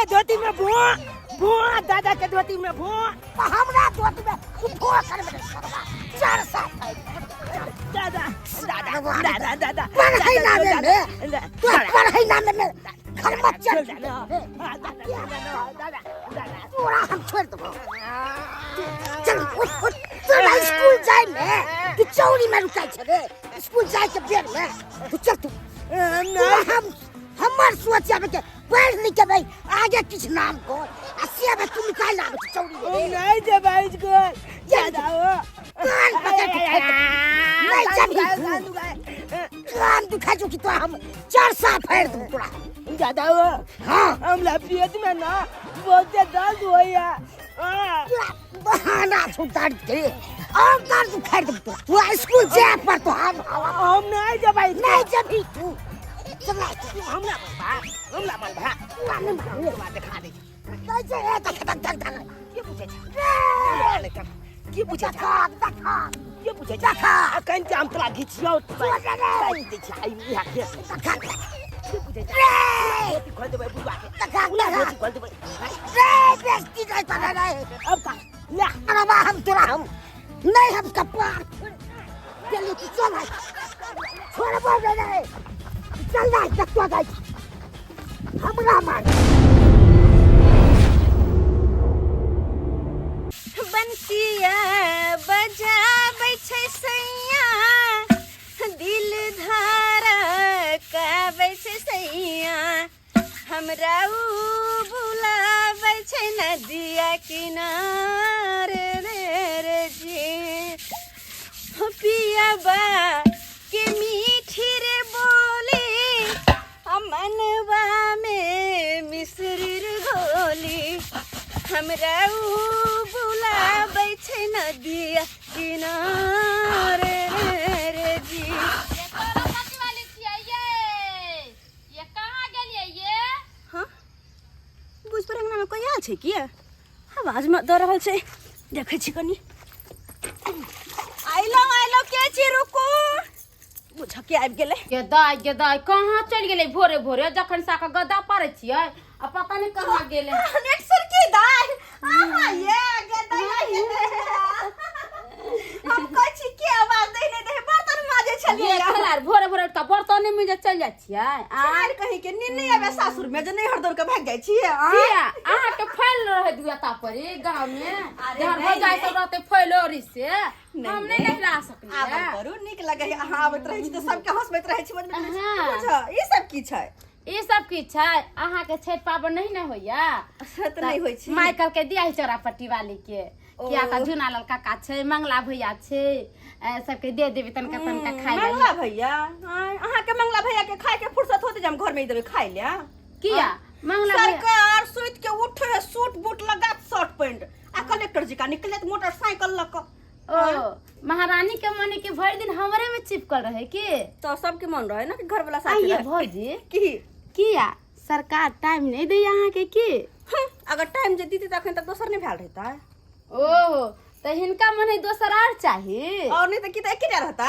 के धोती में भो भो, दादा के धोती में भो। हमरा धोती में तू भो करबे रे सरवा, चार साथ है। दादा दादा दादा दादा, पढ़ाई नामे में तू, पढ़ाई नामे में घर मत चल। दादा दादा, तोरा हम छोड़ देबो, चल उठ उठ। तोरा स्कूल जाय में तू चौरी में रुकाय छे रे? स्कूल जाय के बेर में तू चल। तू तोरा हम हमर सोच आबे के पढ़ लिख के भाई आगे किछ नाम कर आ से आबे तू निकाल आबे छे चौरी में रे। नहीं जेबै स्कूल दादा हो। कान पकड़ के फेंक नहीं जबही तू, कान दुखा जो कि तो हम चार सा फेर दूं तोरा। दादा हो। हाँ। हमरा पेट में ना बहुते दर्द होइया। तोरा बहाना छौ दर्द के, और दर्द उखाड़ देब तोरा। तू स्कूल जाए पर तो हम हम नहीं जेबै। नहीं जबही तू, चल। हमरा मनबा, हमरा मनबा। तोरा नहीं मानबो। तोरा देखा दे। कैसे है? देख देख देख देख, के पूछे छै? के पूछे छै? देख देख, के पूछे छै? देख। कनि के हम तोरा घिचियौ। छोड़ दे रे। कहि दै छै आई इहा के। देख देख। के पूछे छै? रे। धोती खोल देबै बुढ़वा के। देख उला देख। धोती खोल देबै। रे बेइज्जती नहीं करे रे। अब का ले। अरे बा, हम तोरा हम नहीं, हम कपार चलिए। तू चल भाई, छोड़ बोल रे रे, चल ना तक तो हमरा मार। बंसिया बजाबै छै सैया, दिल धारा काबै छै सैया, हमरा उ बुलाबै छै नदिया किनारे रे रे जी। हो पियाबा के मीठी रे बोली, मनवा में मिश्री रे घोली, हमरा उ बुलाबै छै नदिया किनारे रे रे जी। ये कलकत्ती वाली छियै ये, ये कहाँ गेलियै ये? हाँ, बुझ पर अंगना में कोई आयल छै की आवाज में दऽ रहल छै? देखै छी कनी। आइलो आइलो, के छी? रुकू, बुझ के आबि गेलै। गे दाइ, गे दाइ, कहाँ चलि गेलै? भोरे भोरे जखन साके गद्दा पारै छियै आ पता नहि कहाँ गेलै। नेट सर की दाइ, अहाँ ये गे दाइ ये, हम कहै छी के आवाज दै नहि दै, बर्तन माजे छलियै। ये खेलार, भोरे भोरे उठि कऽ बर्तने मिजे चलि जाइ छियै आ खेलार कहीं के नींद नहि आबै सासुर में जे नैहर दौड़ के भागि जाइ छियै आ? किया अहाँके फैल रहे दुआता पर ई गाँव में? अरे जहन नहि, भौजाइ नहि। सब रहते फैलोरी से नहि, हम नहि। नहि नहिरा सकलियै। आबल करू, नीक लगै है। अहाँ आबैत रहै छी तऽ सबके हँसबैत रहै छी, बजबैत रहै छी। हाँ। बुझ, ई सब की छै? ई सब की छै? अहाँके छठि पाबनि नहि ने होइया? से तऽ नहि होइ छै। माय कहलकै दिया चौरा पट्टी वाली के, किया तऽ झुना लाल काका छै, मंगला भैया छै, सबके दे देबै तनका तनका खाय लए। मंगला भैया? आँय, अहाँके मंगला भैया के खाय के फुर्सत होते जे हम घर में देबै खाय ले? किया मंगला भैया? सरकार सुति के उठे है सूट बूट लगा शर्ट पैंट आ कलेक्टर जी का निकले मोटरसाइकिल लऽ कऽ। ओ महारानी के मन के भरि दिन हमरे में चिपकल रहे की? तो सबके मन रहे ना कि घर वाला साथ आइए रहे। भौजी। की? किया सरकार टाइम नहीं दैया अहाँके की? अगर टाइम जे दीती तऽ अखन तक दोसर नहि भेल रहता। ओहो, तऽ हिनका मन है दोसर आर चाही। और नहीं तऽ की, तऽ एकेटा रहता?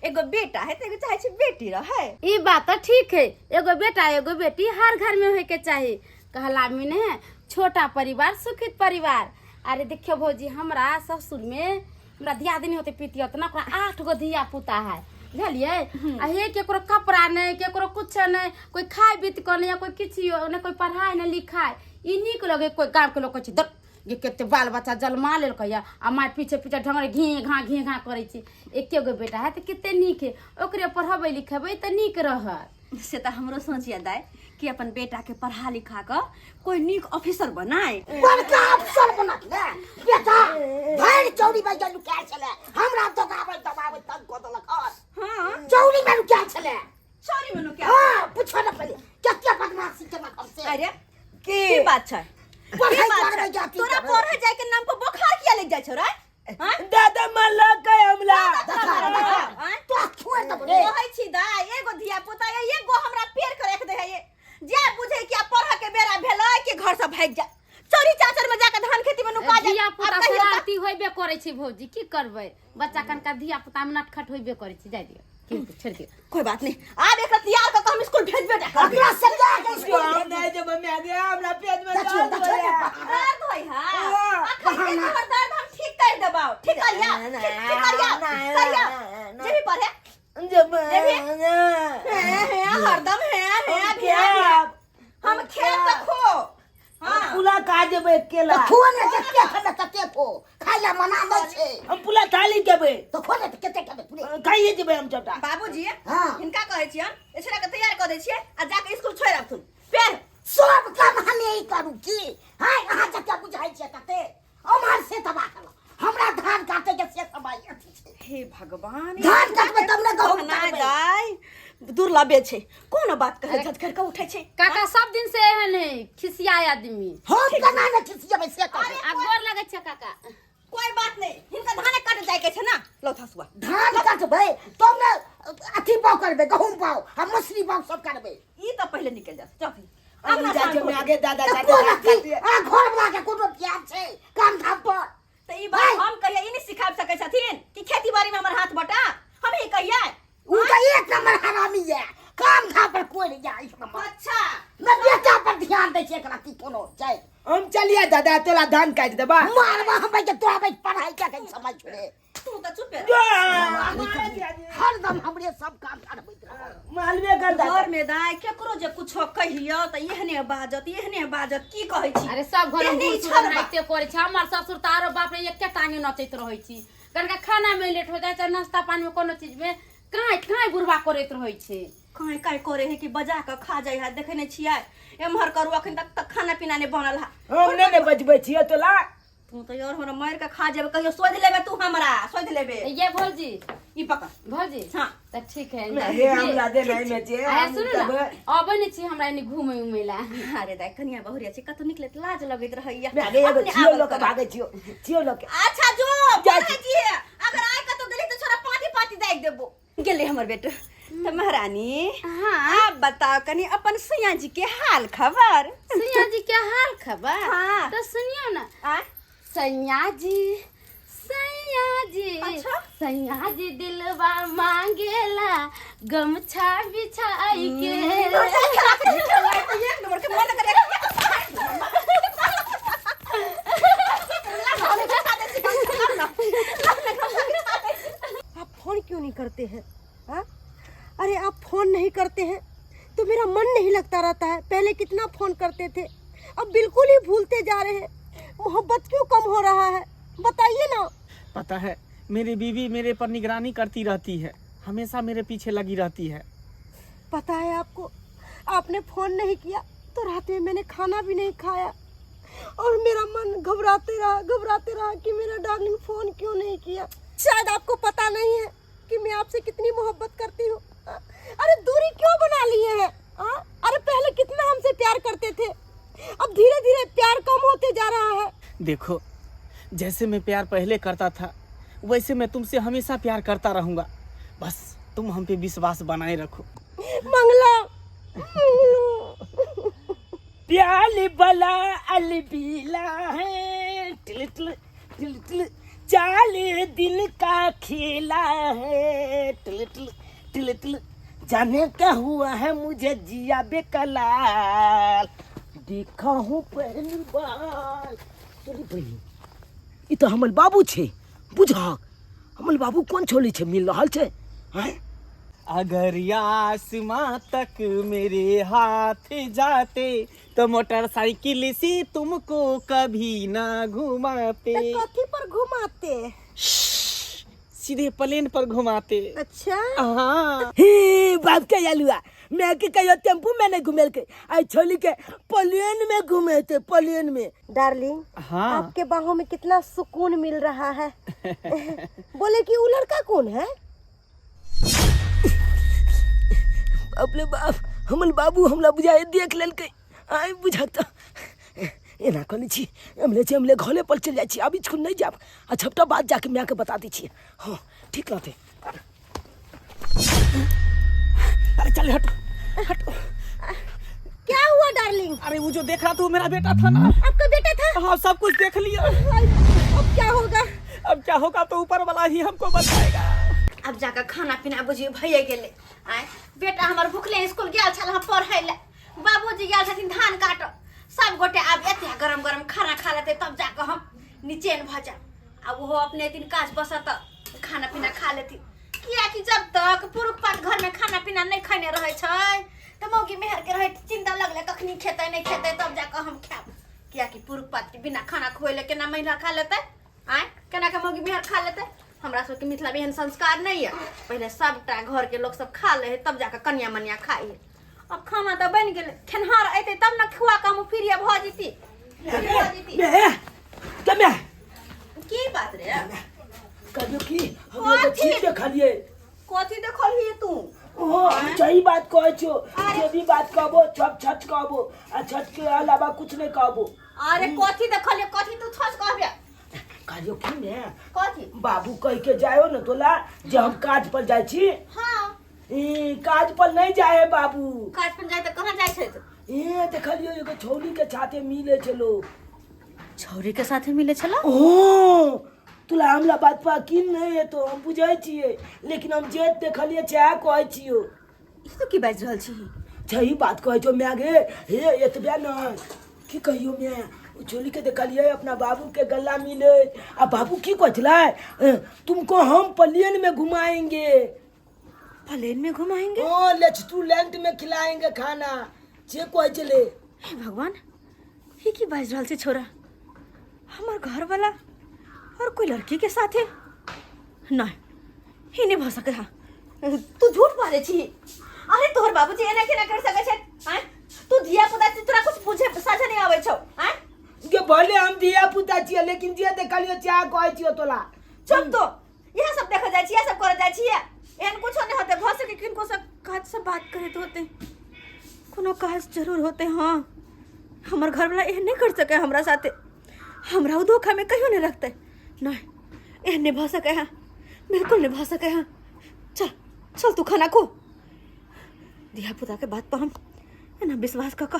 एगो बेटा है तऽ एगो चाहे छै बेटी रहे। ई बात तऽ ठीक है, एगो बेटा एगो बेटी हर घर में होय के चाही। कहला में ने छोटा परिवार सुखित परिवार। अरे देखियो भौजी, हमरा ससुर में हमरा दियादनी होते पितियत ना, ओकरा 8 गो धिया पुता है, बुझलियै? आ हे केकरो कपड़ा नहि, केकरो कुछ नहि, कोई खाय बीत कऽ नहि, कोई किछियो नहि, कोई पढ़ाइ नहि लिखाइ। ई नीक लगे? कोई गाँव के लोग कहै छै, दर ये कते बाल बच्चा जन्मा लेलकै या आ माय पीछे पीछे ढंगरे घी घा घी घा करै छै। एके गो बेटा है तऽ कते नीक है, ओकरे पढ़ेबै लिखेबै तऽ नीक रहत। से तऽ हमरो सोच यऽ दाइ कि अपन बेटा के पढ़ा लिखा कऽ कोई नीक ऑफिसर बनाए। बड़का अफसर बनत ने बेटा। भरि चौरी में जे लुकायल छलै, हमरा दबाबै दबाबै तंग कऽ देलक हन। हाँ। चौरी में लुकायल छलै। चौरी में लुकायल? हाँ, पूछो ने पहिले कते बदमाशी केलक हमसे। अरे की की बात छै? पढ़ै की बात पढ़बै छै? जाति तोरा करबै। पढ़े जाय के नाम पर बोखार किया लग जाइ छौ रे? हाँ? दादा मारलक हमरा। देखा देखा। आँय? तो छोड़ देबो रे। कहै छी दाइ, एगो धिया पुता ये, एगो हमरा पेड़ के राखि दे है जे बुझे कि आब पढ़ऽ के बेरा भेलै कि घर से भागि जा, चोरी चाचर में जाके धान खेती में नुका जा। धिया पुता आब कहियो तऽ- शरारती होइबे करै छै भौजी, की करबै? बच्चा कनका धिया पुता में नटखट होइबे करै छै। जाय दियौ, की हेतै, छोड़ि दियौ। कोई बात नहीं, आब एकरा तैयार कऽ के हम स्कूल भेजबे टा करबै। अगला सरिया के स्कूल हम नहीं जेबै मैं गे हमरा पेट में देखियो, दर्द देखियो होया। ने। दर्द होय हा हाँ। अखन के तोहर दर्द हम ठीक कर देबौ ठीक करिया ठीक ठीक करिया करिया जेबी पढ़े जब जेबी? हे हे हरदम हे हे हम भेया खायब। हम खेत त खो हां पुला खा जेबै केला तऽ खो ने जते खेबै तते खो खाय लए मना दै छै हम पुला थाली खेबै तऽ खो ने तऽ कते खेबै पूरे खाइए जेबै हम सबटा बाबूजी हाँ। हिनका कहै छियन एछरा के तैयार कऽ दै छियै आ जाके स्कूल छोड़ि आबथुन फेर सब काम हमे ही करू की हाय अहाँ जते बुझाइ छियै तते ओम्हर से तबाह केलहुँ हमरा धान काटे के से समय अथी छै हे भगवान धान काटबै तब ने गहूम कहना काटबै। दाइ दुर्लभे छै कोनो बात कहै झटकर के उठै छै काका सब दिन से एहन है खिसियाए आदमी हम केना ने खिसियेबै से कहू आ गोर लगै छै काका कोई बात नहीं हिनका धाने काटे जाय के छै ना लौ थसुआ धान काटबै तब ने अथी बाउ करबै गहूम बाउ आ मसुरी बाउ सब करबै ई तऽ पहिले निकल जात चल हम जाइ छियै माय गे दादा तऽ साथे कोन धान अथी काटियै। आ घर वाला के कोनो ध्यान छै काम धाम पर तऽ ई बात हम कहिया ई नहीं सिखाब सकै छथिन कि खेती बाड़ी में हमर हाथ बटा हम ही कहिया उ तऽ एक नंबर हरामी ये काम धाम पर कोई नहीं जाय एक नंबर अच्छा न बेटा पर ध्यान दै छै एकरा की कोनो छै हम चलिए दादा तोला धान काटि देबा मारबा हम के तोरा भाई पढ़ाई के कहीं समझ छोड़े तू तऽ चुपे रह। हरदम हमरे सब काम करबैत रहल मालवे कर दादा घर में दाय केकरो जे कुछो कहियो तऽ एहने बाजत एहने बाजत की कहै छी अरे सब घर में एहने बूढ़ ई सूढ़ छल बा। एनाहिते करै छै हमर ससुर तऽ आरो बाप रे एके टांगे नचैत रहै छी कनिका खाना में लेट हो जाइ छै नाश्ता पानी में कोनो चीज में काँय काँय बुढ़बा करैत रहै छै काँय काँय करे है कि बजा कऽ खा जाइ है देखे नहि छियै एम्हर करू अखन तक तक खाना पीना नहि बनल है हम नहि ने बजबै छियै तोला तू तऽ यार हमरा मारि कऽ खा जेबे कहियो सोधि लेबे तू हमरा सोधि लेबे ये भौजी ई पकड़ भौजी हाँ। तऽ ठीक है हे हमरा दे नहि मे जे आया हम सुनू तब ने अबै नहि छी हमरा एने घूमे उमे ला अरे दाइ कनिया बहुरिया छै कतौ निकले तऽ लाज लगैत रहैया मैं आगे एगो अपने छियो आबल लोग करब। भागे छियो छियो लोग अच्छा जो जाइ पढ़ै छियै अगर आइ कतौ गेली तऽ छोरा पाँति पाँति दागि देबो गेलै हमर बेटा तऽ महारानी हाँ आप बताओ कनी अपन सैया जी के हाल खबर सैया जी के हाल खबर हाँ। तऽ सुनियौ ने आँय? सैया जी सैया जी अच्छा। सैया जी दिलवा मांगेला गमछा बिछाई के एक नंबर के मन करे आप फोन क्यों नहीं करते हैं हाँ? अरे आप फोन नहीं करते हैं तो मेरा मन नहीं लगता रहता है पहले कितना फोन करते थे अब बिल्कुल ही भूलते जा रहे हैं मोहब्बत क्यों कम हो रहा है बताइए ना पता है मेरी बीवी मेरे पर निगरानी करती रहती है हमेशा मेरे पीछे लगी रहती है पता है आपको आपने फोन नहीं किया तो रात में मैंने खाना भी नहीं खाया और मेरा मन घबराते रहा कि मेरा डार्लिंग फोन क्यों नहीं किया शायद आपको पता नहीं है कि मैं आपसे कितनी मोहब्बत करती हूँ अरे दूरी क्यों बना लिए हैं हाँ? अरे पहले कितना हमसे प्यार करते थे अब धीरे धीरे प्यार कम होते जा रहा है देखो जैसे मैं प्यार पहले करता था वैसे मैं तुमसे हमेशा प्यार करता रहूँगा बस तुम हम पे विश्वास बनाए रखो मंगला मंगला प्याल बला अलबीला है टिल टिल टिल टिल चाल दिल का खेला है टिल टिल टिल टिल जाने क्या हुआ है मुझे जिया बेकलाल देखा हूँ पहली बार तोरी बहिन ई तऽ हमर बाबू छै बुझहक हमर बाबू कोन छोली छै मिल रहल छै आँय अगर आसमां तक मेरे हाथ जाते तो मोटरसाइकिल से तुमको कभी ना घुमाते कथी पर घुमाते सीधे प्लेन पर घुमाते अच्छा हाँ हे बाप के आलुआ मैं के कहियो टेम्पू में नहीं घुमेलकै आई छोली के प्लेन में घुमेते प्लेन में डार्लिंग हाँ आपके बाहों में कितना सुकून मिल रहा है बोले कि वो लड़का कौन है बाप रे बाप हमर बाबू हमरा बुझाए देख लेलकै आइ बुझत एना करै छी एमले छै एमले घरे पर चलि जाइ छी आब इसकुल नहि जायब आ सबटा बात जाके मायके बता दै छियै हँ ठीक रहतै अरे चल हटो हटो क्या हुआ डार्लिंग अरे वो जो देख रहा था वो मेरा बेटा था ना आपका बेटा था हाँ सब कुछ देख लिया अब क्या होगा अब क्या होगा तो ऊपर वाला ही हमको बताएगा अब जाकर खाना पीना बुझियो भइए गेलै आँय बेटा हमर भुखले स्कूल गेल छल हँ पढ़ै लए बाबूजी गेल छथिन धान काटऽ सब गोटे आब एते गरम गरम खाना खा लेतै तब जाकऽ हम निचेन भऽ जायब। आ ओहो अपने दिन काज बसत तऽ खाना पीना खा लेथिन, कियाकि जब तक पुरुख पात घरमे खाना पीना नहि खयने रहै छै तऽ मौगी मेहरके रहै चिन्ता लगलै कखनी खेतै नहि खेतै तब जाकऽ हम खायब। कियाकि पुरुख पातके बिना खाना खुएले केना महिला खा लेतै? आँय, केना के मौगी मेहर खा लेतै? हमरा सबके मिथिलामे एहन संस्कार नहि यऽ। पहिले सबटा घरके लोक सब खा लै है तब जाकऽ कनिया मनिया खाइ है। अब खाना तऽ बनि गेलै, खेनहार अयतै तब ने खुआ कऽ हम फ्री भऽ जेती, फ्री भऽ जेती। कमे की बात रे? कहियो की हम एगो चीज देखलिए। कथी देखलही तू? ओ हम सही बात कहै छियो, जे भी बात कहबो सब सच कहबो आ सच के अलावा कुछ नहीं कहबो। अरे कथी देखलिए, कथी तू सच कहबे? कहियो की ने कथी बाबू कह के जायो ने तोला जे हम काज पर जाइ छी। हाँ। ई काज पर नहीं जाए है बाबू। काज पर जाए तऽ कहाँ जाइ छै? ए देखलियो एगो छौरी के छाते मिले छै लोग। छौरी के साथे मिले छला? ओ तुला हमला बात पर यकीन नहीं है तो हम बुझै छियै, लेकिन हम जे देखलिए चाहे कहै छियो। ई तो की बाजि रहल छी? सही बात कहै छौ माय गे। हे एतबे न की कहियो माय, ओ छोली के देखलिए अपना बाबू के गला मिले आ बाबू की कहै छलै, तुमको हम प्लेन में घुमाएंगे। प्लेन में घुमाएंगे? ओ रेस्टोरेंट में खिलाएंगे खाना, जे कहै छलै। हे भगवान, ई की बाजि रहल छै छोरा? हमर घर वाला और कोई लड़की के साथे? नहीं, ई नहीं भऽ सकै। है तू झूठ बाजै छी। अरे तोहर बाबूजी एना केना कर सकै छै? आँय, तू धिया पुता छी, तोरा कुछ बुझे साझा नहीं आबै छौ? आँय के भले हम धिया पुता छियै, लेकिन जे देखलियो चाह कहै छियो तोला। चुप, तो इएह सब देखऽ जाइ छी, इएह सब करऽ जाइ छी। एहन कुछो नहीं होते, भऽ सके किनको सब काज से बात करैत होते, कोनो काज जरूर होते। हाँ, हमर घरवाला एहन नहीं कर सके हमरा साथे, हमरा उ धोखा में कहियो नहीं रखते। नहीं, एहन नहीं भऽ सके है, बिल्कुल नहीं भऽ सके है। चल चल तू खाना खो। धिया पुता के बात पर हम एना विश्वास कऽ कऽ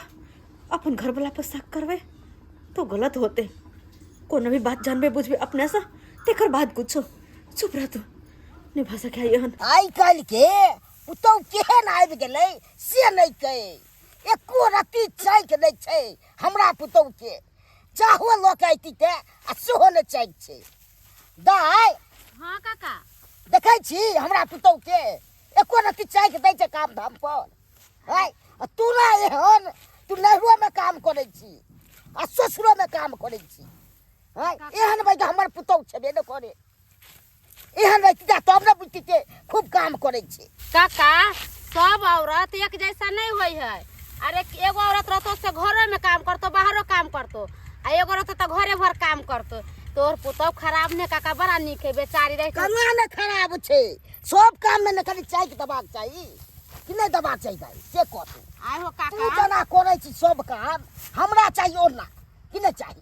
अपन घरवाला पर शक करबै तो गलत होते। कोनो भी बात जानबे बुझबे अपने से तेकर बाद कुछो। चुप रह तू, नहीं भऽ सके एहन। आइ काल्हि के पुतहु केहन आबि गेलै से नहि कहै, एको रत्ती चाइक नहि छै हमरा पुतहु के। चाहो लऽ के अयती तऽ आ सेहो नहि चाइक छै। दाइ। हाँ काका। देखै छी हमरा पुतहु के एको रत्ती चाइक दै छै काम धाम पर? आँय, आ तोरा एहन तू नैहरोमे काम करै छी आ ससुरोमे काम करै छी। आँय, एहन भाई हमर पुतहु छेबे नहि करे, एहन रहिती तब ने बुझती जे खूब काम करै छी। काका, सब औरत एक जैसा नहीं होई है। अरे एगो औरत रहतो से घरो में काम करतो, बाहरो काम करतो, आ एगो रहतो तो घरे भर काम करतो। तोर पुतहु खराब ने काका, बड़ा नीक है बेचारी रहे। केना ने खराब छै? सब काम में ने खाली चाय के दबाक चाही कि नहि दबाक चाही दाइ, से कह तू। आइ हो तू काका, जेना करै छी सब काम हमरा चाही ओना कि नहि चाही?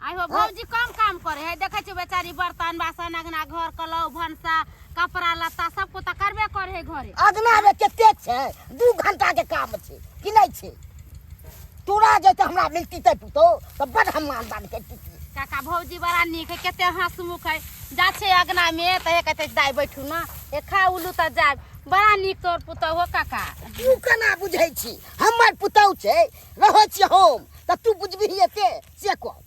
आइ हो भौजी कम काम करे है? देखै छी बेचारी बर्तन बासन, अंगना घर, कलौ भनसा, कपड़ा लत्ता सब को तऽ करबे करे है घरे। अगना में कतेक छै? 2 घंटा के काम छै कि नहि छै? तोरा जे तऽ हमरा मिलती तऽ पुतहु तऽ बड हम मानदान करती। काका, भौजी बड़ा नीक है, कते हंसमुख है। जा छै अंगना में तऽ हे कहते दाइ बैठू ना, हे खा उलू तऽ जायब। बड़ा नीक तोर पुतहु हो काका। तू केना बुझै छी? हमर पुतहु छै, रहै छी हम तऽ तू बुझबिही एते से कह।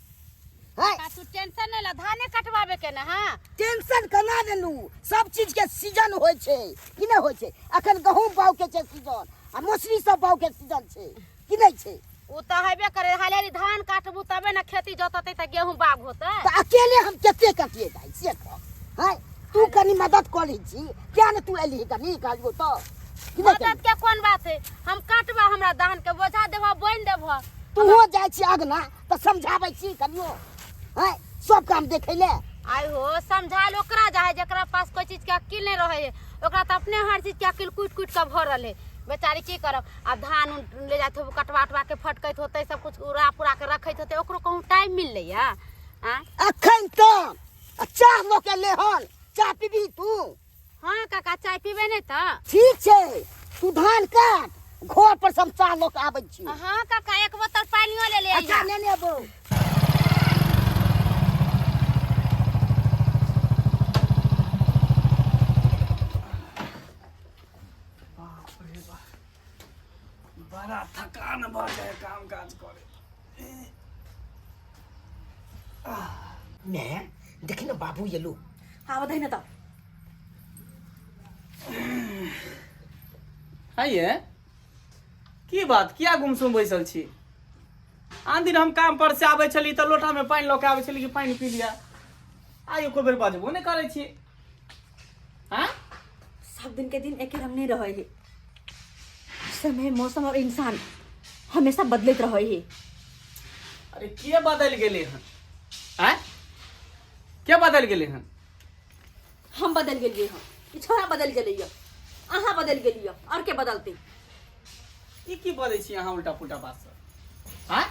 हैं? काका, तू टेंशन नहीं ला, धाने कटवाबे के ना। हाँ, टेंशन केना लेलू? सब चीज के सीजन होइ छै कि नहि होइ छै? अखन गहूम बाउ के छै सीजन आ मौसरी सब बाउ के सीजन छै कि नहि छै? ओ तऽ हेबे करे, हाली हाली धान काटबू तबे ने खेती जोतते तऽ गेहूं बाग होतै। तऽ अकेले हम कते कटिए दाइ से कह। हैं, तू कनी मदद कऽ लै छी, किया ने तू एलही कनी कहलियौ तऽ कि नहि? मदद के कोन बात है? हम काटबा, हमरा धान के बोझा देबह, बोनि देबह। तूहो जाइ छी अगना तऽ समझाबै छी कनियो, हैं, सब काम देखै ले। आइ हो, समझायल ओकरा जाए जकरा पास कोई चीज के अकिल नहीं रहे है। ओकरा तऽ अपने हर चीज के अकिल कूटि कूटि के भरल है बेचारी। की करब आब? धान उन ले जाइत होबो, कटवा उटवा के फटकैत होतै, सब कुछ उड़ा पुड़ा के रखैत होतै, ओकरो कहूँ टाइम मिललै या? आँय? अखन तऽ आ चाह लऽ के लेहन, चाह पीबी तू? हाँ काका, चाय पीबै नहि तऽ। ठीक छै, तू धान काट, घर पर से हम चाह लऽ के आबै छी। हाँ काका, एक बोतल पानियो ले ले। अच्छा, नेने अबौ। बाप रे बाप, बड़ा थकान भऽ जाय काम काज करे। मैं देखी ना बाबू येलो। आब दही ने तऽ। है ये की बात, किया गुमसुम बैसल छी? आन दिन हम काम पर से आबै छली तऽ लोटामे पानि लऽ के आबै छली कि पानि पी लिअ, आइ एको बेर बजबो नहि करै छी। हाँ, सब दिन के दिन एके रंग नहीं रहे है। समय, मौसम और इंसान हमेशा बदलैत रहे है। अरे के बदलि गेलै हन? आँय, के बदलि गेलै हन? हम बदलि गेलियै हन, ई छोड़ा बदलि गेलै, अहाँ बदलि गेलियै, और के बदलतै? ई की बजै छी अहाँ उल्टा पुल्टा बात सब? आँय,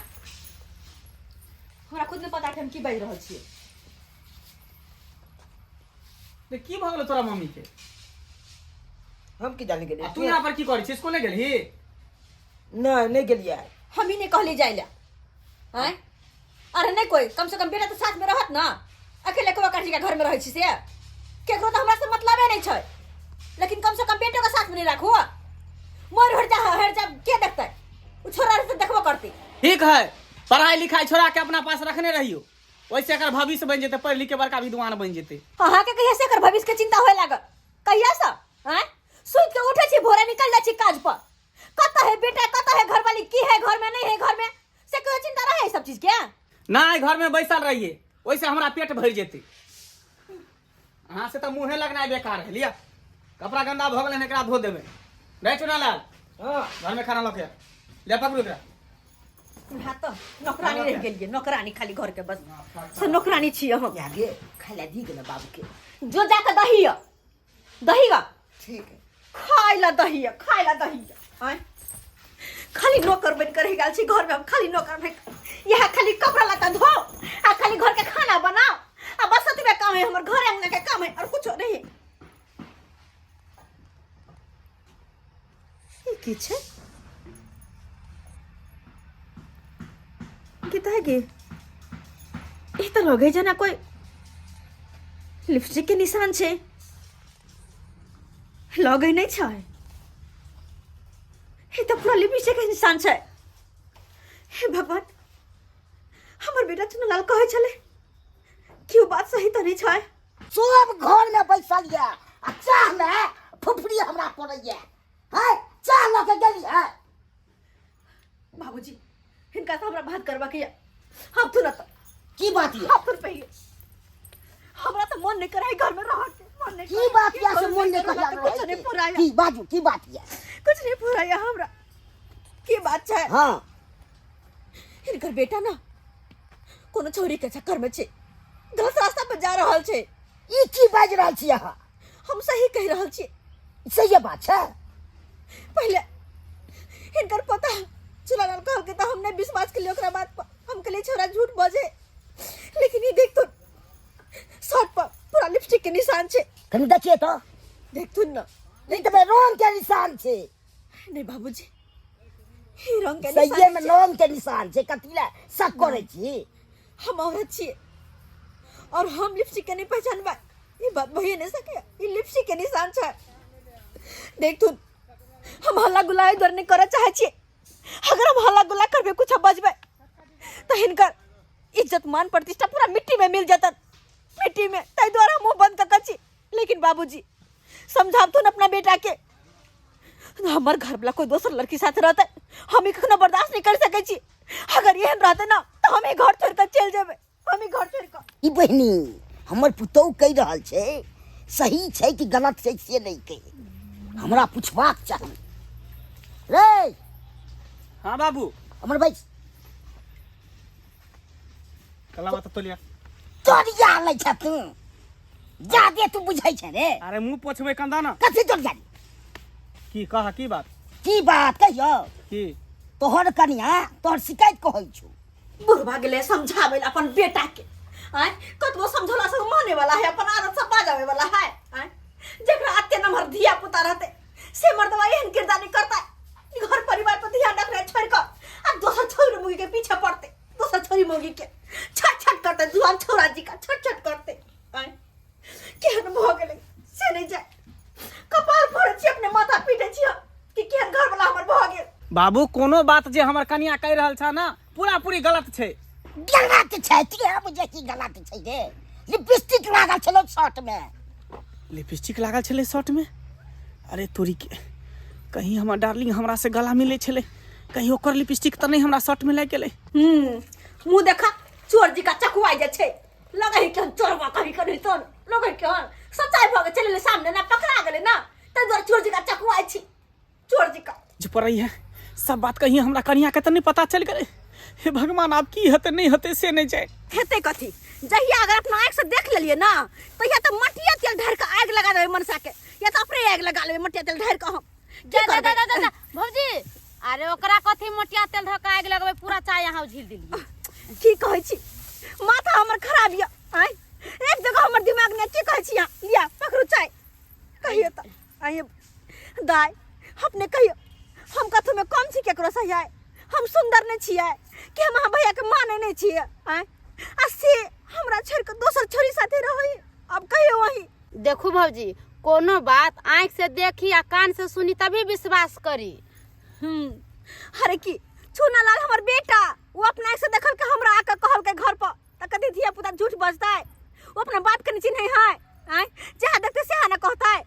हमरा खुद नहि पता कि हम की बाजि रहल छियै। रे, की भऽ गेलो तोरा मम्मी के? हम की जाने गेलियै। आ तू यहाँ पर की करै छी? स्कूल नहि गेलही? नहि, नहि गेलियै। हम ही नहीं कहली जाय ला। आँय, अरे नहीं कोई, कम से कम बेटा तो साथ में रहत ना। अकेले को जी के घर में रहै छी से केकरो तो हमरा से मतलबे नहीं छै, लेकिन कम से कम बेटो के साथ में नहीं राखू। मर हर जा हर जा के देखतै? उ छोरा रहतै देखबो करतै। ठीक है, पढ़ाई लिखाई छोड़ा के अपना पास रखने रहियो, ओहिसे एकर भविष्य बनि जेतै, पढ़ि लिख के बड़का विद्वान बनि जेतै। अहाँके कहिया से एकर भविष्य के चिंता होए लागल? कहिया से? आँय, सुति के उठै छी भोरे, निकल जाइ छी काज पर, कतऽ है बेटा, कतऽ है घरवाली, की है घर में, नहीं है घर में, से कहियो चिंता रहे सब चीज के? नहि, घर में बैसल रहिए, ओहिसे हमरा पेट भरि जेतै। अहाँ से तऽ मुँहे लगनाइ बेकार है। लिअ, कपड़ा गंदा भऽ गेलै, एकरा धो देबै। नहीं चुनालाल? हाँ। घर में खाना लऽ के ले, पकड़ू एकरा। हाँ, तो नौकरानी रह गेलियै, नौकरानी खाली घर के, बस से नौकरानी छियै हम। आगे खाय ला दी गेल बाबू के। जो जाके दही य, दही गा। ठीक है। खाय ला दही य, खाय ला दही य। आँय, खाली नौकर बन के रह गेल छी घर में हम, खाली नौकर बन। यह खाली कपड़ा लत्ता धो आ खाली घर के खाना बनाओ आ बस एतबे काम है हमर, घर अंगना के काम है और कुछो नहीं। ई की छै? की तऽ गे, ई तऽ लगे जेना कोई लिपस्टिक के निशान छै। लगे नहीं छै, ई तऽ पूरा लिपस्टिक के निशान छै। हे भगवान, हमर बेटा चुनलाल कहै छलै कि ओ बात सही तऽ नहीं छै। सब घर में बैसल ये आ चाह में फुफरी हमरा पड़ैया है, चाह लऽ के गेली है। बाबूजी, हिनका से हमरा बात करबाक ये। हम तुरंत। की बात ये? हम तुरंत पहिले हमरा तऽ मन नहीं करे घर में रह के, मन नहीं की करे। बात ये से करू, मन नहीं करू, करे? हमरा तऽ कुछ नहीं पुराया। की बाजू, की बात ये? कुछ नहीं पुराया हमरा। की बात छै? हाँ। हिनकर बेटा ना कोनो छोरी के चक्कर में छै, गलत रास्ता पर जा रहल छै। ई की बाजि रहल छी अहाँ? हम सही कहि रहल छी। सही बात छै। पहिले हिनकर पता चुनालाल कहलकै तऽ हम नहि विश्वास केलियै ओकरा बात पर, हम कहलियै छोरा झूठ बजे, लेकिन ई देख तो शर्ट पर पूरा लिपस्टिक के निशान छै। कनि देखिए तो। देखथुन ना। नहीं तऽ रंग के निशान छै। नहीं बाबूजी, ई रंग के सहिए निशान में छै। रंग के निशान छै, कथी लए शक करै छी? हम औरत छियै और हम लिपस्टिक के नहीं पहचानबै, ई बात भइए नहीं सके। ई लिपस्टिक के निशान छै। देखथुन, हम हल्ला गुल्ला एहि दुआरे नहि करऽ चाहै छियै, अगर हम हल्ला गुल्ला करबै, कुछ बजबै तऽ हिनकर इज्जत मान प्रतिष्ठा पूरा मिट्टी में मिल जेतन, मिट्टी में। ताहि दुआरे हम मुँह बंद कऽ के छी। लेकिन बाबूजी, समझाबथुन अपना बेटा के, हमर घरवला कोई दोसर लड़की साथ रहते हम ई कखनो बर्दाश्त नहीं कर सकै छी। अगर एहन रहते ना तऽ हम ई घर छोड़ि कऽ चलि जेबै, हम ई घर छोड़ि कऽ। ई बहिनी, हमर पुतोहु कहि रहल छै सही छै कि गलत छै से नहि कहि, हमरा पुछबाक चाही रे। हाँ बाबू। हमर भाई। कला बात तोलिया। तोरिया लै छ तू, जादे तू बुझै छ रे। अरे मुंह पोछबै कंदा ना। कथी तोरिया? की कह, की बात? की बात कहियो? की? तोहर कनिया तोहर शिकायत कहै छौ। बुढ़वा गेलै समझाबै लए अपन बेटा के। आँय, कतबो समझौला से माने वाला है, अपन आदत से बाजावे वाला है। आँय, जकरा अते नम्हर धिया पुता रहते से मर्दवा एहन किरदानी करता, घर परिवार पर ध्यान रखना छोड़ कऽ आ दोसर छोरी मुगी के पीछे पड़ते, दोसर छोरी मुगी के छट छट करते, जुआन छोरा जी का छट छट करते। आँय, केहन भऽ गेलै से नहीं जाए, कपार फोड़ै छी, अपने माथा पीटै छी हम कि केहन घर वाला हमर भऽ गेल। बाबू, कोनो बात जे हमर कनिया कहि रहल छ ना पूरा पूरी गलत छै। गलत छै की बुझै छी गलत छै रे? लिपस्टिक लागल छलो शर्ट में। लिपस्टिक लागल छलै शर्ट में? अरे तोरी के, कहीं हमर डार्लिंग हमरा से गला मिलै छलै, कहीं ओकर लिपस्टिक तऽ नहि हमरा शर्ट में लागि गेलै। मुँह देखा, चोर जी का चकुआइ जे छै, लगै है केहन चोरवा कहीं के नहीं तो लगै केहन सच्चाई भऽ गेल चले सामने ना पकड़ा गेलै ना, ताहि दुआरे चोर जी का चकुआइ छी, चोर जी का। जे पड़ै है सब बात कहीं हमरा कनिया के तऽ नहि पता चलि गेलै? हे भगवान, आब की हेतै नहि हेतै से नहि जानि। हेतै कथी, जहिया अगर अपना आँखि से देख लेलियै ना तहिया तऽ मटिया तेल ढारि कऽ आगि लगा देबै मनसा के, या तऽ अपने आगि लगा लेबै मटिया तेल ढारि कऽ हम। की जा जा करबै? जा जा जा भौजी, अरे ओकरा कथी मटिया तेल धऽ कऽ आगि लगबै, पूरा चाय अहाँ उझिल देलियै। की कहै छी, माथा हमर खराब यऽ, आँय एक जगह हमर दिमाग नहि। की कहै छी अहाँ? लिअ पकड़ू चाय। कहियो तऽ आइए दाय, अपने कहियो हम कथू में कम छी केकरो से? आय हम सुंदर नहीं छियै कि हम अहाँ भैया के माने नहीं छियै? आय आ से हमरा छोड़ के दोसर छोरी साथे रहै, अब कहियो वही। देखू भौजी, कोनो बात आँखि से देखी आ कान से सुनी तभी विश्वास करी। अरे की चूना लाल हमर बेटा, वो अपना आँखि से देखल के हमरा आके कहल के घर पर, त कथी धिया पुता झूठ बजतै? वो अपना बाप के नहीं चिन्है है, आय जहाँ देखते सेहा ना कहतै।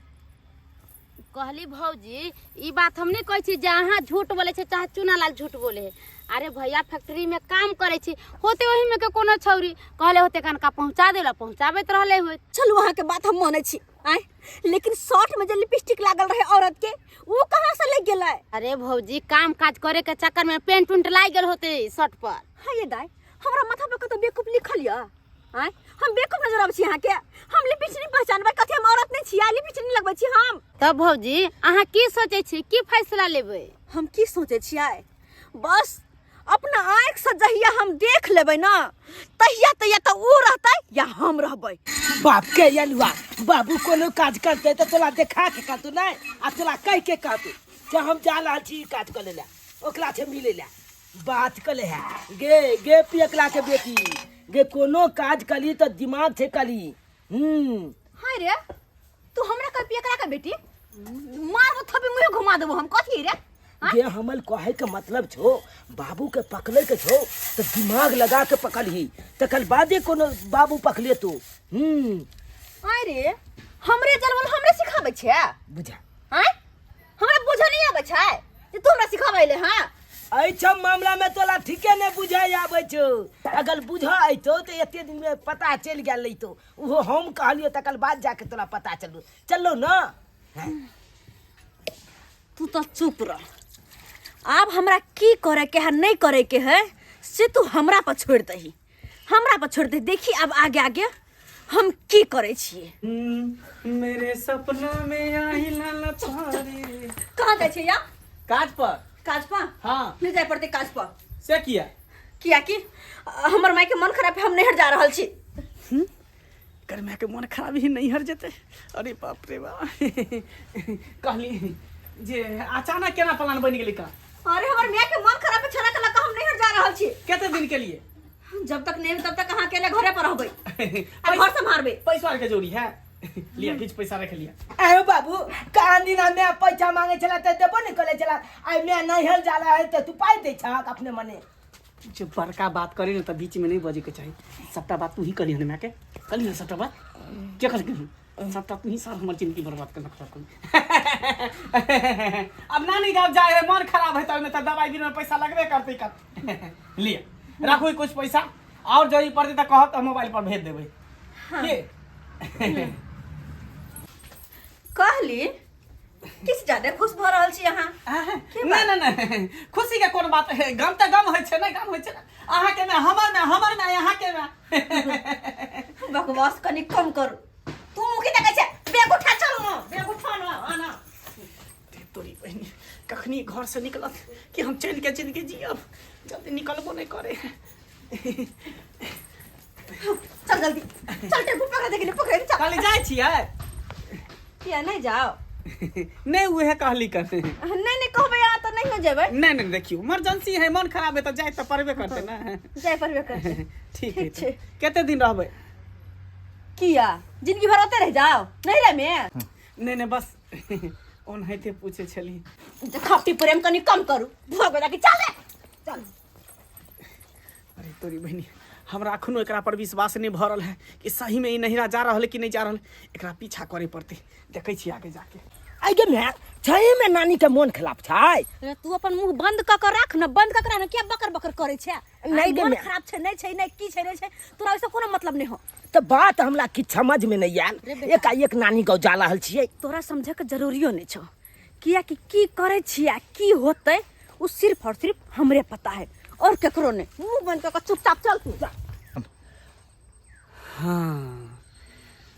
कहली भौजी, ई बात हम नहीं कहै छी जे अहाँ झूठ बोलै छी चाहे चूनालाल झूठ बोले है। अरे भैया फैक्ट्री में काम करै छी, होते ओही में के कोनो छौरी कहले होते कनका पहुंचा देला, पहुंचाबैत रहले होत। चलू अहाँ के बात हम मानै छी, आय लेकिन शर्ट में जे लिपस्टिक लागल रहे औरत के, वो कहाँ से लग गेलै? अरे भौजी, काम काज करे के चक्कर में पेंट उंट लागि गेल होते शर्ट पर। हाँ ये दाई, हमरा माथा पर कतौ बेवकूफ लिखल यऽ? आँय हम बेवकूफ नजर आबै छी अहाँके? हम लिपस्टिक नहि पहचानबै? कथी हम औरत नहि छियै? लिपस्टिक नहि लगबै छी हम? तब भौजी अहाँ की सोचै छी, की फैसला लेबै? हम की सोचै छियै, बस अपना आँखि से जहिया हम देख लेबै ना तहिया तहिया तऽ ओ रहतै या हम रहबै। बाप के यलुआ बाबू कोनो काज करते तऽ तोरा देखा के कहतौ नहि, आ तोरा कहि के कहतौ जे हम जा रहल छी ई काज कऽ लै, ओकरा छै मिलै लए, बात कले है। गे गे पियकला के बेटी गे, कोनो काज कली तऽ दिमाग छै कली। हाय रे, तू हमरा कह पियकला के बेटी, मारबो थपी मुँह घुमा देबो हम। कथी रे? गे हमल कहे के मतलब छो, बाबू के पकड़े के छो तो दिमाग लगा के पकड़ही, तकर बादे कोनो बाबू पकड़े तो। आय रे, हमरे जलवल हमरे सिखाबै छै? बुझा। आय हमरा बुझऽ नहीं आबै छै जे तू हमरा सिखाबै ले? हाँ एहिठाम मामला में तोला ठीके नहीं बुझाय आबै छौ, अगर बुझऽ अयतौ तऽ एते दिन में पता चलि गेल रहितौ। ओहो हम कहलियौ तकर बाद जाके तोरा पता चलू चललो ना। तू तो चुप रह, आब हमरा की करे के है नहीं करे के है से तू हमरा पर छोड़ दही, हमरा पर छोड़ दही। देखी अब आगे आगे हम की करे छियै। मेरे सपना में आई लाला पारी। कहाँ जाइ छियै या? काज पर। काज पर? हाँ। नहीं जाय पड़तै काज पर। से किया? किया कि हमर माय के मन खराब है, हम नैहर जा रहल छी। कर माय के मन खराब ही नैहर जेतै? अरे बाप रे बाप, कहली जे अचानक केना प्लान बनि गेलै का? अरे हमर माय के मन खराब है, छला के लऽ कऽ हम नैहर जा रहल छी। कते दिन के लिए? जब तक नहीं तब तक अहाँ अकेले घरे पर रहबै आ घर सम्हारबै। पैसा आर के जरूरी है, लिया किछु पैसा रख लिया। आयो बाबू, कहाँ दिन मैं पैसा मांगे छला तऽ देबो नहीं करे छला, आइ मैं नैहर जाला है तऽ तू पाइ दै छहक अपने मने। जो बड़का बात करी ने तऽ बीच में नहीं बजे के चाही। सबटा बात तू ही करी हन, माय के करी हन सबटा बात के कर सबटा तू ही, सर हमर जिंदगी बर्बाद कर रखलक। अब नानी गाँव जाए है, मन खराब है तो ओहिमे तऽ दवाई बीरो में पैसा लगबे करतै। कर लिया राखू कुछ पैसा, और जरूरी पड़तै तऽ कहब तऽ मोबाइल पर भेज देबै। के कहली किछु ज्यादा खुश भऽ रहल छी अहाँ? नहि नहि नहि, खुशी के कोन बात है, गम तऽ गम होइ छै ने, गम होइ छै ने। अहाँके मे हमर मे, हमर मे अहाँके मे। बकवास कनि कम करू। तू की देखै छै? बैग उठा, चलू ने, बैग उठा ने, आना। तोरी बहिनी, कखनी घर से निकलत कि हम चैन के जिंदगी जियब, जल्दी निकलबो नहीं करे। चल जल्दी चल, टेम्पू पकड़ दे, पकड़ चल। खाली जाइ छियै? किया नहीं जाओ? नहीं उहे कहली कर। नहीं नहीं, कहबै अहाँ तऽ नहीं हो जेबै। नहीं नहीं, देखियो इमरजेंसी है, मन खराब है तऽ जाय तऽ पड़बे करते ना। जाय पड़बे करतै। ठीक है। ठीक छै। कते दिन रहबै? किया, जिंदगी भर ओते रह जाओ नहीं रह में? नहीं नहीं, बस ओनाहिते पूछे छली। जे खपटी प्रेम कनि कम करू, भऽ गेल कि चल चल। तोरी बहिनी, हमरा अखनो एकरा पर विश्वास नहि भऽ रहल है कि सहीमे ई नहिरा जा रहल है कि नहि जा रहल है। एकरा पीछा करे पड़तै, देखै छी आगे जाके। आइ गे माय, सही में नानी के मोन खराब छै। रे, तू अपन मुंह बंद कऽ के राख ने, बंद कऽ के राख ने, किया बकर बकर करै छै? नहि गे मोन माय। खराब छै नहि छै, नहि की छै नहि छै, तोरा ओहिसँ कोनो मतलब नहि हो। तऽ बात हमरा किछु समझ में नहि आयल। रे बेटा। एकाएक नानी गाँव जा रहल छियै। तोरा समझे के जरूरियो नहि छौ, कियाकि की करै छियै आ की होतै ओ सिर्फ और सिर्फ हमरे पता है और केकरो नहि। मुंह बंद कऽ के चुपचाप चल तू। हाँ,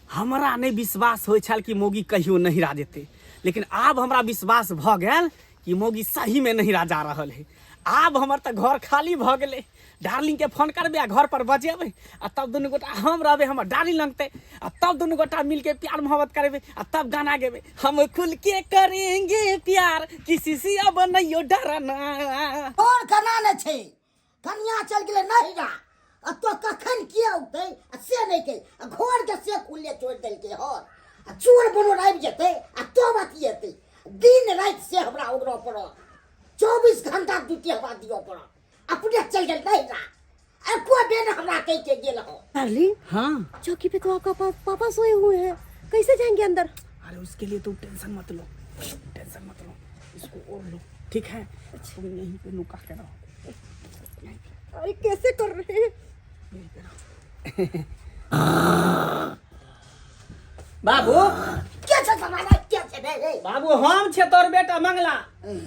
हमरा नहि विश्वास होइ छल कि मौगी कहियो नहिरा जेतै, लेकिन आब हमरा विश्वास भऽ गेल कि मौगी सहीमे नहिरा जा रहल है। आब हमर तऽ घर खाली भऽ गेलै। डार्लिंगके फोन करबै आ घर पर बजेबै आ तब दुनू गोटा हम रहबै, हमर डार्लिंग लगतै आ तब दुनू गोटा मिलके प्यार मोहब्बत करबै आ तब गाना गेबै, हम खुल के करेंगे प्यार किसी से अब नहीं डरना। तोर केना ने छै, कनिया चलि गेलै नहिरा आ तो कखन के औतै आ से नहि कहि आ घर के से खुलले छोड़ि देलकै हन आ चोर बनोर आबि जेतै आ तब अथी हेतै। दिन राति से हमरा ओगरऽ पड़त, 24 घंटा ड्यूटी हमरा दिअ पड़त। अपने चलि गेल नहिरा, एको बेर हमरा कहि के गेल हो। डार्लिंग। हाँ, चौकी पे तो आपका पापा सोए हुए हैं, कैसे जाएंगे अंदर? अरे उसके लिए तुम टेंशन मत लो, टेंशन मत लो, इसको और लो, ठीक है? तुम यहीं पे नुका के रहो। अरे कैसे कर रहे हैं? यहीं पे रहो। बाबू के छै समाना, के छै रे रे? बाबू, हम छे तोर बेटा मंगला।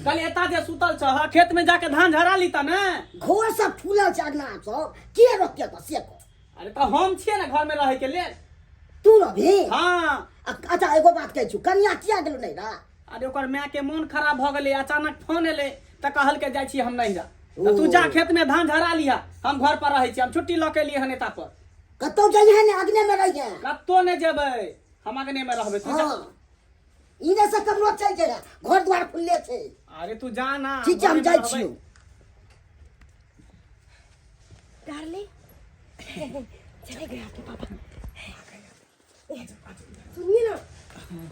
कल एता जे सुतल छह, खेत में जाके धान झरा ली त ने। घर सब फूलल छै, अगना सब के रोकते तो से को। अरे तो हम छिए ना घर में रहे के लेल। तू रहबी? हाँ। अच्छा एगो बात कहै छु, कनिया किया गेलो नहीं रा? अरे ओकर माय के मोन खराब भ गेलै, अचानक फोन एलै त कहल के जाइ छी हम नहिरा। त तू जा खेत में धान झरा लिहा, हम घर पर रहै छी, हम छुट्टी ल के एलियै हन एता पर। कतौ जइहे ने, अगने में रहिहे। कतौ ने जेबै, हम अगने में रहबै, तू जा। हाँ, इने से कमरो चलि जइहे, घर द्वार खुलले छै। अरे तू जा ना। ठीक छै, हम घरे में जाइ रहबै। छियौ। डार्लिंग चले गए आपके पापा। सुनिए ना,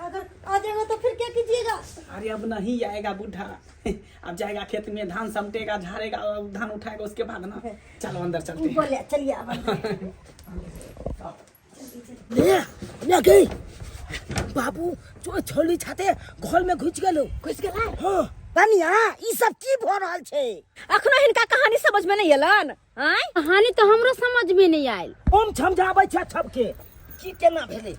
अगर आ जाएगा तो फिर क्या कीजिएगा? अरे अब नहीं आएगा बूढ़ा, अब जाएगा खेत में, धान समटेगा, झाड़ेगा और धान उठाएगा उसके बाद ना। चलो अंदर चलते हैं। बोले चलिए अब अंदर। ले ले गई बाबू, जो छोली छाते घर में घुस गेलो। घुस गेला? हाँ। कनिया, ई सब की भऽ रहल छै? अखनो हिनका कहानी समझ में नहीं एलन? आँय, कहानी तो हमरो समझ में नहीं आयल। हम समझाबै छै सबके की केना भेलै।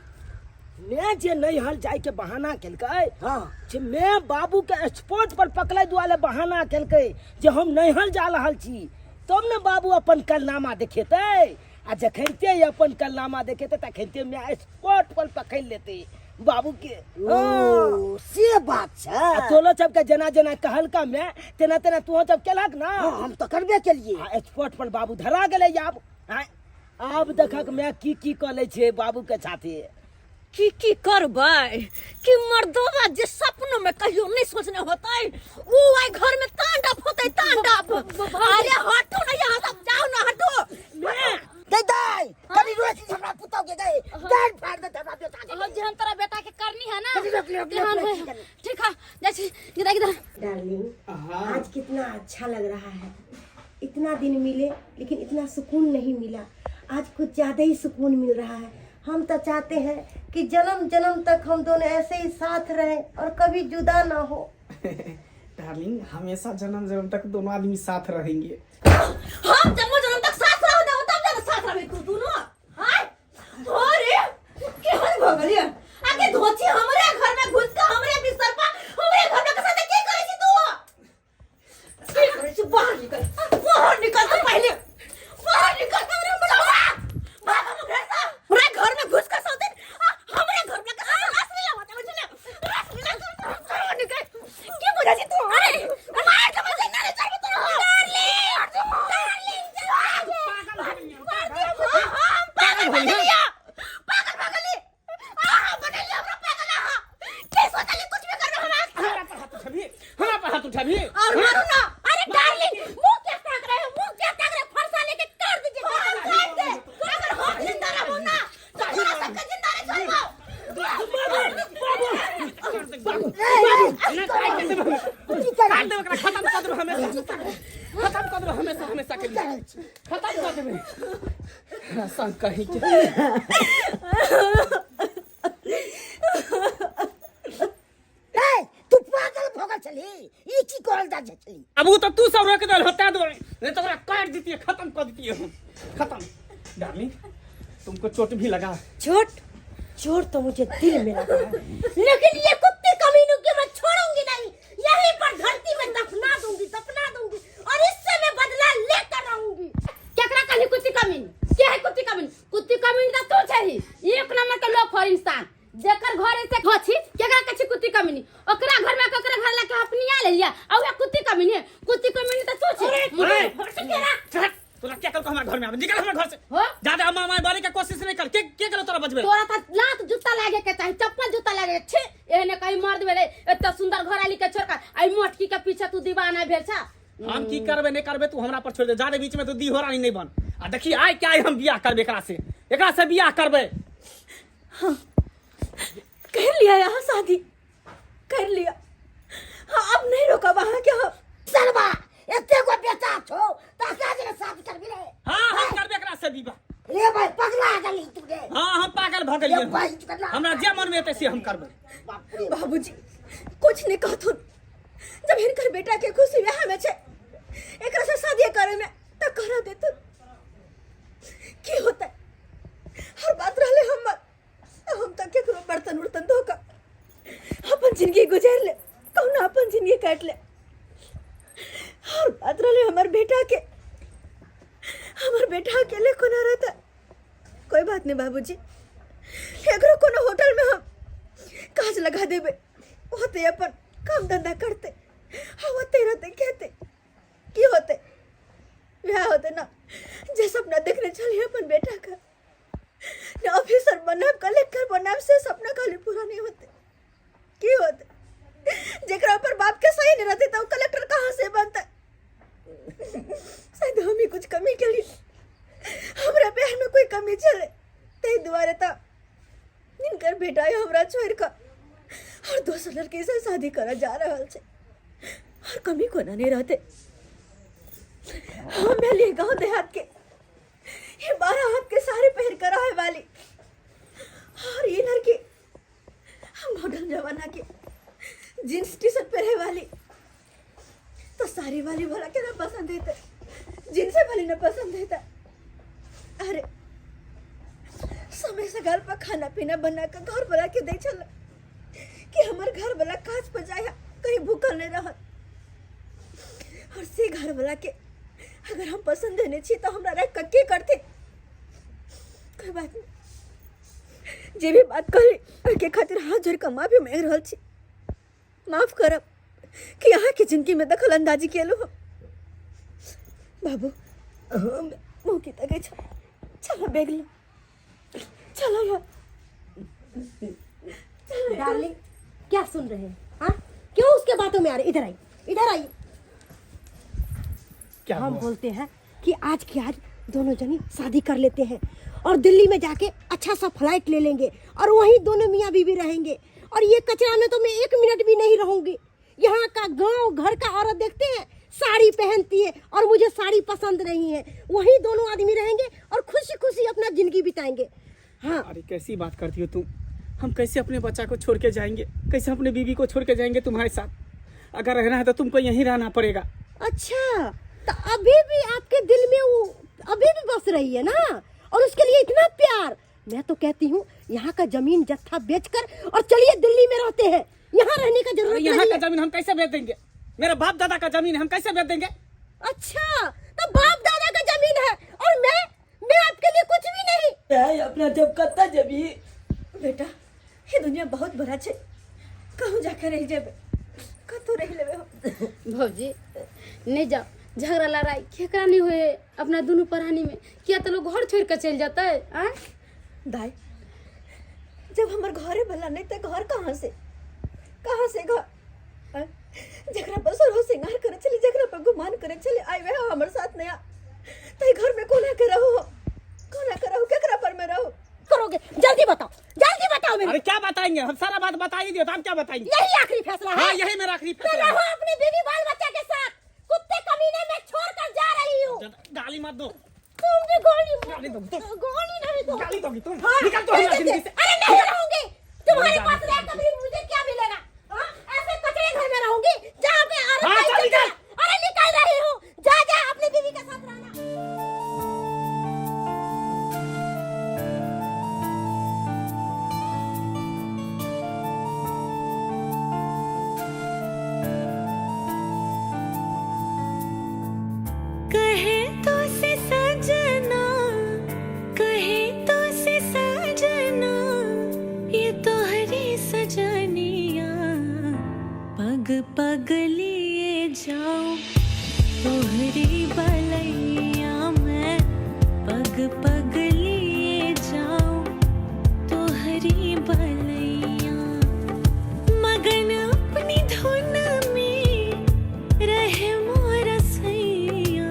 मैं जे नैहर जाय के बहाना केलकै, हाँ, जे मैं बाबू के स्पॉट पर पकड़ै दुआरे बहाना केलकै जे हम नैहर जा रहल छी, तब ने बाबू अपन कलनामा देखेतै। आ जखनते ई अपन कलनामा देखेतै तखनते मैं स्पॉट पर पकड़ लेतै बाबू के। हाँ। ओ से बात छै। आ तोलो सबके जेना जेना कहलका मैं तेना तेना तू सब केलक ना? हाँ, हम तऽ करबे केलिए। आ स्पॉट पर बाबू धरा गेलै। आब आँय, आब देखक मैं की की कऽ लै छियै बाबू के साथे। की की करबै कि मर्दोबा जे सपनो में कहियो नहीं सोचने होतै ऊ आइ घर में तांडव होतै, तांडव। अरे हटो ना यहाँ सब, जाओ ना, हटो। गई दाई, कनी रोक ली हमरा पुतौ के, गई डांड फाड़ दे हमरा बेटा के। अहाँ जेहन तोरा बेटा के करनी है ना, कनी रोक ले, रोक ले, तेहन रोक होय। ले, कनी। ठीक है, जाइ छी गिदा गिदा। डार्लिंग, हाँ। आज कितना अच्छा लग रहा है। इतना दिन मिले लेकिन इतना सुकून नहीं मिला, आज कुछ ज़्यादा ही सुकून मिल रहा है। हम तो चाहते हैं कि जन्म जन्म तक हम दोनों ऐसे ही साथ रहें और कभी जुदा ना हो। डार्लिंग, हमेशा जन्म जन्म तक दोनों आदमी साथ रहेंगे। हम जन्म जन्म तक साथ रह देबो तब जाके साथ रहबे तू दोनों। हाय अरे केहन भऽ गेलियै आगे धोची, हमरे घर में घुस के हमरे बिस्तर पर हमरे घर में के साथ की करै छी तू? की करै छी? बाहर निकल, बाहर निकल तू, पहले बाहर निकल। हमरे बुलावा भाग हम घर से, हमरा घर में घुस के सौते हमरे घर में के साथ रस मिला होता बुझले, रस मिला। बाहर निकल, की बुझै छी तू? अरे मार के बजे ना चल तू। डार्लिंग, डार्लिंग, खत्म कऽ देबै संग कहीं के। ए, तू पागल भऽ गेल छली, ई की करल जा छली? अब ओ तऽ तू सब रोकि देल हो ताहि दुआरे, नहीं तो ओकरा काटि दितियै, खत्म कऽ दितियै हम, खत्म। डार्लिंग, तुमको चोट भी लगा? चोट, चोट तो मुझे दिल में लगा है, लेकिन ये कुत्ते कमीनों के मैं छोड़ूंगी नहीं। यहीं पर धरती में दफना दूंगी, दफना दूंगी और इससे मैं बदला लेकर रहूंगी। केकरा कहली कुत्ती कमीन? के है कुत्ती कमीन? कुत्ती कमीन त तू छही, एक नंबर के लोफर इंसान, जेकर घर से घोछी। केकरा कहै छी कुत्ती कमीनी? ओकरा घर में केकरा घर लाके अपनिया ले लिया आ उहे कुत्ती कमीनी है। कुत्ती कमीनी त तू छी। अरे, चल, तोरा क्या कल हमारे घर में आवे, निकल हमारे घर से। हो? ज्यादा मामा बारे के कोशिश नहीं कर। के के करो तोरा बजबे? तोरा त लात जूता लागे के चाही, चप्पल जूता लागे के। छे, एहने कहीं मर्द भेलै? एते सुंदर घर आली के छोड़ के आई मोटकी के पीछे तू दीवाना भेल छा। हम की करबे नहीं करबे तू हमरा पर छोड़ दे, ज्यादा बीच में तू दी हो रानी नहीं बन। आ देखी आइ क्या हम बियाह करबे एकरा से, एकरा से बियाह करबे। हाँ, कर लिया यहाँ शादी कर लिया। हाँ, अब नहीं रोकब अहाँ के हम। सरबा, एते गो बेटा छौ तकरा जरे शादी करबी रे? हाँ, हम करबे एकरा से विवाह। रे भाई, पगला गेली तू रे। हाँ, हम पागल भ गेलियै। रे भाई, तू करला। हमरा जे मन में एतै से हम करबै। बाप रे। बाबूजी कुछ नहीं कहथुन, जब हिनकर बेटा के खुशी वएह में छै एकरा से शादी करे में त करा देथुन। की होतै? हर बात रहले हमर, हम त केकरो बर्तन उर्तन धो कऽ अपन जिंदगी गुजार ले, कहुना अपन जिंदगी काटि ले। हर बात रहले हमर बेटा के, हमर बेटा अकेले कोना रहता? कोई बात नहीं बाबूजी, एकरो कोनो होटल में हम काज लगा देबै, होते अपन काम धंधा करते, हाँ होते रहते खेते। की होते? वह होते ना जे सपना देखने चलिए अपन बेटा का, ना ऑफिसर बनाब, कलेक्टर बनाब, से सपना खाली पूरा नहीं होते। की होते? जेकरा ऊपर बाप के सही नहीं रहते तो कलेक्टर कहाँ से बनता? शायद हम ही कुछ कमी के लिए, हमरा प्यार में कोई कमी चले, ताहि दुआरे तो इनकर बेटा हमरा छोड़ कर और दोसर लड़की से शादी करऽ जा रहल छै। और कमी कोना नहीं रहते? हम भेलिए गांव देहात के, ये 12 हाथ के सारे पहन कर आए वाली, और ये लड़की मॉडर्न जमाना के जींस टी शर्ट पहने वाली। तो साड़ी वाली भला के ना पसंद है, जींस वाली ना पसंद है। अरे समय से घर पर खाना पीना बना कर घर वाला के दे चल कि हमार घर वाला काज पर जाए, कहीं भूखल नहीं रह। और से घर वाला के अगर हम पसंद देने छी तो हमरा रख के के करते? कोई बात नहीं, जे भी बात कहली ओहिके खातिर हाथ जोड़ के माफी मांगि रहल छी। माफ करब कि अहाँ के जिंदगी में दखल अंदाजी केलहुँ हम। बाबू, मुँह की तकै छौ? चलो बैग लो, चलो यार, चलो। डार्लिंग, क्या सुन रहे हैं? हाँ, क्यों उसके बातों में आ रहे? इधर आई, इधर आई। क्या हम हुआ? बोलते हैं कि आज की आज दोनों जनी शादी कर लेते हैं और दिल्ली में जाके अच्छा सा फ्लाइट ले लेंगे और वहीं दोनों मियाँ बीवी रहेंगे। और ये कचरा में तो मैं एक मिनट भी नहीं रहूंगी। यहाँ का गांव घर का औरत देखते हैं साड़ी पहनती है और मुझे साड़ी पसंद नहीं है। वहीं दोनों आदमी रहेंगे और खुशी खुशी अपना जिंदगी बिताएंगे। हाँ। अरे कैसी बात करती हो तुम? हम कैसे अपने बच्चा को छोड़ के जाएंगे? कैसे अपने बीवी को छोड़ के जाएंगे? तुम्हारे साथ अगर रहना है तो तुमको यहीं रहना पड़ेगा। अच्छा, तो अभी भी आपके दिल में वो अभी भी बस रही है ना, और उसके लिए इतना प्यार। मैं तो कहती हूँ यहाँ का जमीन जत्था बेचकर और चलिए दिल्ली में रहते हैं, यहाँ रहने का जरूरत अरे यहाँ नहीं का है। जमीन हम कैसे बेच देंगे? मेरे बाप दादा का जमीन है, हम कैसे बेच देंगे? अच्छा, तो बाप दादा का जमीन है और मैं आपके लिए कुछ भी नहीं। ए, अपना जब कत्ता जबी। बेटा, ये दुनिया बहुत बड़ा छे, कहूँ जाके रह जेबे, कतौ रह लेबे हम। भौजी नहीं जाओ, झगड़ा लड़ाई केकरा नहीं हुए अपना दुनू प्राणी में, किया तो लोग घर छोड़ के चल जाते आय। दाई, जब हमर घरे भला नहीं तो घर कहाँ से, कहाँ से घर? आय? जकरा पर सरो श्रृंगार करे चले, जकरा पर गुमान करे चले, आई वह हमर साथ नया तई घर में कोना के रहो, कोना के रहो, केकरा पर में रहो? करोगे जल्दी बताओ, जल्दी बताओ मेरे। अरे क्या बताएंगे हम? सारा बात बता ही दियो तो हम क्या बताएंगे? यही आखिरी फैसला है? हाँ, यही मेरा आखिरी तो फैसला है। रहो अपने बीवी बाल बच्चा के साथ, कुत्ते कमीने में छोड़ कर जा रही हूँ। गाली मत दो। तुम भी गाली गाली दो तुम। गाली नहीं दो। गाली दोगी तुम? हाँ, निकल तो हमारी जिंदगी से। अरे नहीं रहूंगी तुम्हारे पास रहकर भी मुझे क्या मिलेगा? हाँ? ऐसे कचरे घर में रहूंगी जहाँ पे औरत हाँ, का चल इज्जत निकल। है। अरे निकल रही हूँ, जा जा अपनी बीवी के साथ रहना। कहे तो से सजना, कहे तो से सजना, ये तो हरी सजनिया, पग पग लिए जाऊं तोहरी बलैया मैं, पग पग लिए जाऊं तोहरी बलैया, मगन अपनी धुन में रहे मोर सैया,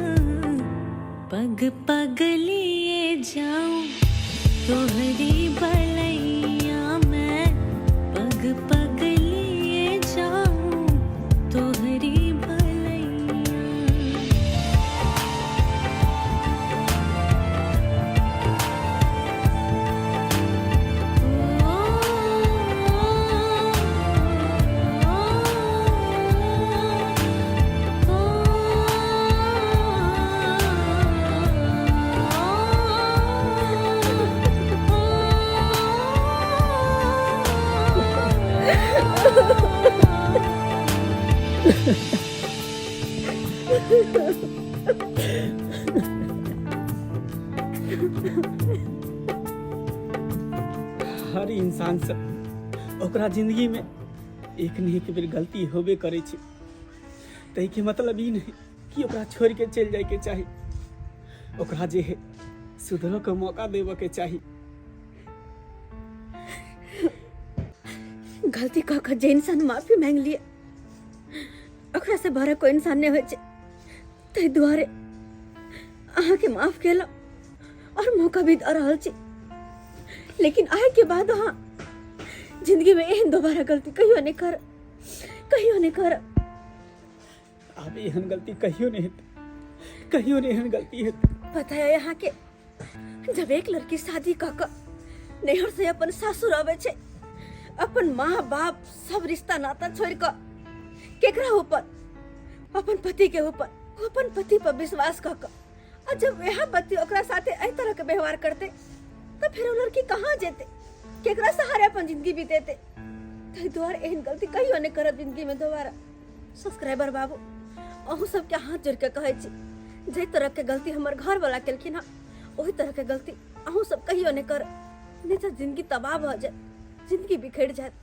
पग पग लिए जाऊं तोहरी बलैया मैं, पग पग लिए जाऊं तोहरी बलैया। हर इंसान से ओकरा जिंदगी में एक ने एक बेर गलती होबे करे छै, ताहिके मतलब ई नहीं कि ओकरा छोड़ के चलि जायके चाही। ओकरा जे है सुधरो के मौका देबऽ के चाही। गलती कऽ कऽ जे इंसान माफी मांगि लिए ओकरा से बड़ा कोई इंसान नहि होइ छै। ताहि दुआरे अहाँके माफ केलहुँ और मौका भी दऽ रहल छी, लेकिन आइ के बाद अहाँ जिंदगी में एहन दोबारा गलती कहियो नहि कर, कहियो नहि कर। आब एहन गलती कहियो नहि हेतै, कहियो नहि एहन गलती हेतै। पता है यहाँ के जब एक लड़की शादी कऽ कऽ नैहर से अपन सासुर अबै छै, अपन माँ बाप सब रिश्ता नाता छोड़ि कऽ केकरा ऊपर? अपन पति के ऊपर, अपन पति पर विश्वास कऽ कऽ, आ जब वएह पति ओकरा साथे एहि तरह के व्यवहार करते तऽ फेर ओ लड़की कहाँ जेतै, केकरा सहारे अपन जिंदगी बीतेतै? ताहि दुआरे एहन गलती कहियो नहि करब जिंदगी में दोबारा। सब्सक्राइबर बाबू, अहूँ सबके हाथ जोड़ के कहै छी, जाहि तरह के गलती हमर घरवाला केलखिन हँ ओहि तरह के गलती अहूँ सब कहियो नहि करब, नहि तऽ जिंदगी तबाह भऽ जायत, जिंदगी बिखरि जायत।